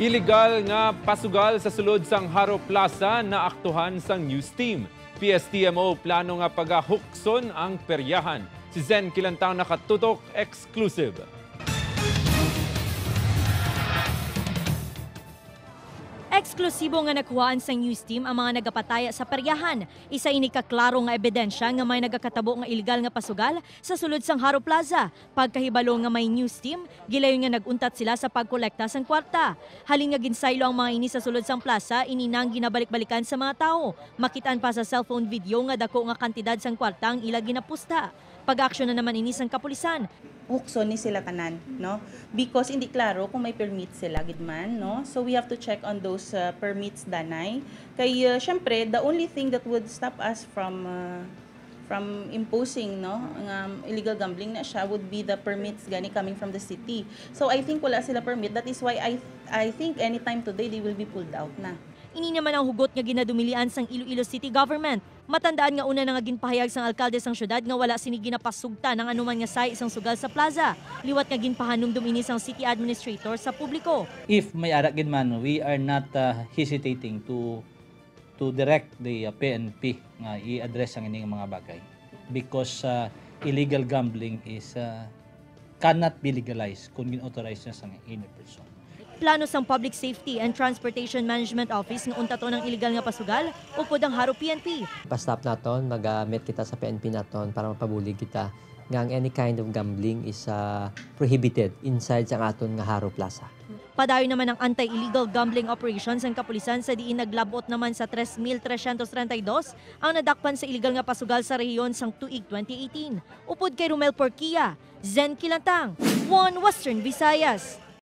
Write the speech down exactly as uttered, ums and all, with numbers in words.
Iligal nga pasugal sa sulod sang Haro Plaza naaktuhan sang news team. P S T M O plano nga pagahukson ang peryahan. Si Zen Kilantang nakatutok, exclusive. Eksklusibo nga nakuhaan sang news team ang mga nagapataya sa peryahan. Isa ini ka klaro nga ebidensya nga may nagakatabo nga iligal nga pasugal sa sulod sang Haro Plaza. Pagkahibalo nga may news team, gilayon nga nag-untat sila sa pagkolekta sang kwarta. Halin nga ginsaylo ang mga ini sa sulod sang plaza, ini na ang ginabalik-balikan sa mga tawo. Makit-an pa sa cellphone video nga dako nga kantidad sang kwarta ang ila ginapusta. Pag-aksyon na naman ini sang kapulisan. Hukson ni sila tanan, no? Because hindi klaro kung may permit sila gid man, no? So we have to check on those uh, permits, danay. Kay uh, syempre, the only thing that would stop us from uh, from imposing, no, nga illegal gambling na siya would be the permits gani coming from the city. So I think wala sila permit. That is why I I think anytime today they will be pulled out na. Ini naman ang hugot nga ginadumilian sang Iloilo City Government. Matandaan nga una na nga ginpahayag sang alkalde sang syudad nga wala sini ginapasugtan ang anuman nga sahi sang sugal sa plaza, liwat nga ginpahanumdom ini sang city administrator sa publiko. If may ara gid man, we are not uh, hesitating to to direct the uh, P N P nga i-address ang ining mga bagay because uh, illegal gambling is uh, cannot be legalized kung gin-authorize na sa any person. Plano sang Public Safety and Transportation Management Office nga untaton ang iligal nga pasugal upod ang Haro P N P. Pa-stop naton, mag-meet kita sa P N P naton para mapabulig kita nga ang any kind of gambling is uh, prohibited inside sa aton nga Haro Plaza. Padayon naman ang anti-illegal gambling operation sang kapulisan sa diin naglab-ot naman sa tres mil trescientos treinta y dos ang nadakpan sa iligal nga pasugal sa rehiyon sang tuig twenty eighteen. Upod kay Romel Porquia, Zen Kilantang, One Western Visayas.